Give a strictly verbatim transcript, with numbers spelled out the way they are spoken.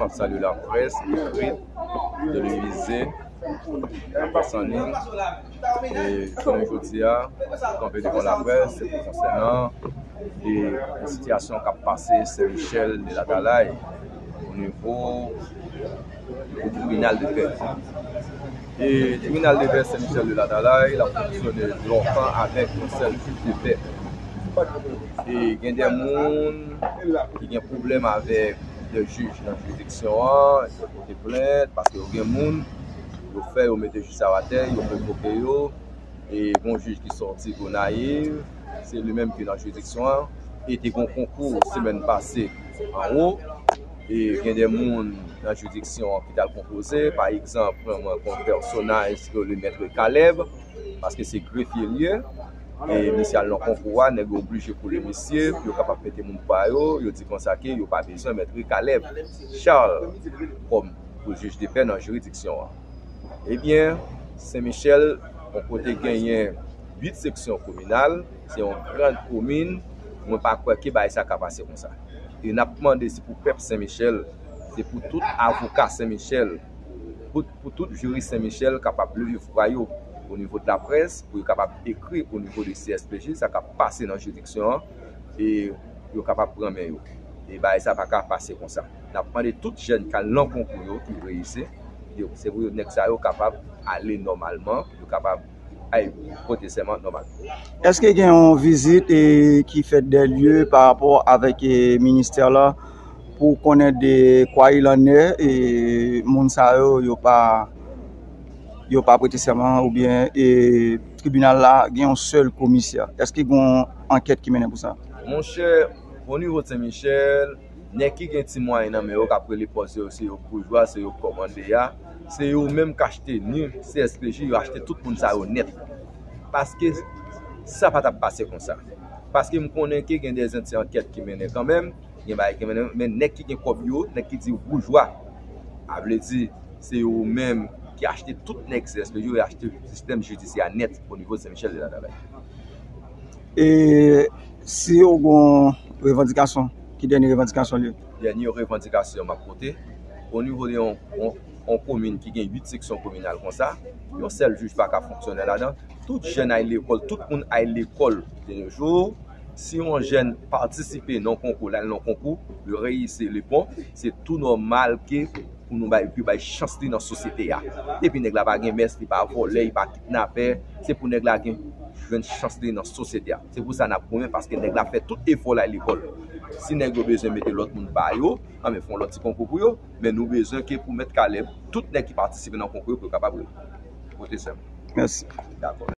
M ap salye laprès ekrit, televize, laprès an liy. E jounen jodi a, m kanpe devan laprès, se pou konsènan de sitiyasyon k ap pase Sen Michèl de Latalay, o nivo, o tribinal de pè. E tribinal de pè Sen Michèl de Latalay, l ap fonksyone lontan avèk yon sèl jij de pè. E gen de moun ki gen pwoblèm avèk de jij nan jiridiksyon an, yo pote plent, paske yo gen moun, yo fè yo mete jij sa yo atè, yo revoke yo, e gon jij ki sòti Gonayiv, se li menm ki nan jiridiksyon an, e te gon konkou semèn pase anwo, e gen de moun nan jiridiksyon an ki t al konpoze, pa egzanp, mwen, mwen, gon pèsonaj ki rele Mèt Kalèb, paske se grefye li ye, e misye al nan konkou a, nèg yo oblije koule misye, pou yo kapab mete moun pa yo, yo di konsa ke yo pa bezwen Mèt Kalèb Charles kòm pou jij de pè nan jiridiksyon an. Ebyen, Sen Michèl, yon kote genyen uit seksyon kominal, se yon gran komin, mwen pa kwè ke bagay sa ka pase konsa. E n ap mande, se pou pèp Sen Michèl, se pou tout avoka Sen Michèl, pou, pou tout jiris Sen Michèl kapab leve vwa yo o nivo de laprès, pou yo kapab ekri o nivo de C S P J, sa k ap pase nan jiridiksyon an, e yo kapab pran men yo. E bagay sa pa ka pase konsa. N ap mande tout jèn k al nan konkou yo ki reyisi, yo, se pou yo, nèg sa yo kapab ale nòmalman, yo kapab al pote sèman nòmal. Èske gen yon vizit, e, ki fèt dè lye pa rapò avèk, e, ministè la pou konnen de kwa il en est, e, moun sa yo, yo pa, yo pa prete sèman oubyen, e, tribinal la gen yon sèl komisè? Èske gen yon ankèt ki mennen pou sa? Monchè, o nivo Sen Michèl, nèg ki gen ti mwayen nan men yo k ap rele pòs yo, se yo boujwa, se yo kòmande a, se yo menm k achte ni C S P J, yo achte tout moun sa yo nèt. Paske sa pa t ap pase konsa. Paske m konnen ke gen de ti ankèt ki mennen kanmenm, gen bagay ki mennen, men nèg ki gen kòb yo, nèg ki di boujwa, a vle di, se yo menm ki achte tout nèg C S P J yo, e achte sistèm jidisyè a nèt o nivo Sen Michèl de Latalay. E si yo gon revandikasyon, ki dènye revandikasyon li? Dènye revandikasyon m ap pote, o nivo de yon, yon, yon komin ki gen uit seksyon kominal konsa, yon sèl jij pa ka fonksyone ladan. Tout jèn ay lekòl, tout moun ay lekòl de nos jours. Si yon jèn patisipe nan konkou, l al nan konkou, li reyisi, li bon, se tou nòmal ke pou nou bay, pou bay chans li nan sosyete a. Depi nèg la pa gen mès, li pa vòlè, li pa kidnapè, se pou nèg la gen, jwenn chans li nan sosyete a. Se pou sa n ap goumen, paske nèg la fè tout efò l al lekòl. Si nèg yo bezwen mete lòt moun pa yo, anben fè yon lòt ti konkou pou yo, men nou bezwen ke pou Mèt Kalèb, tout nèg ki patisipe nan konkou yo, pou yo kapab pote sèman. Mèsi. Dakò.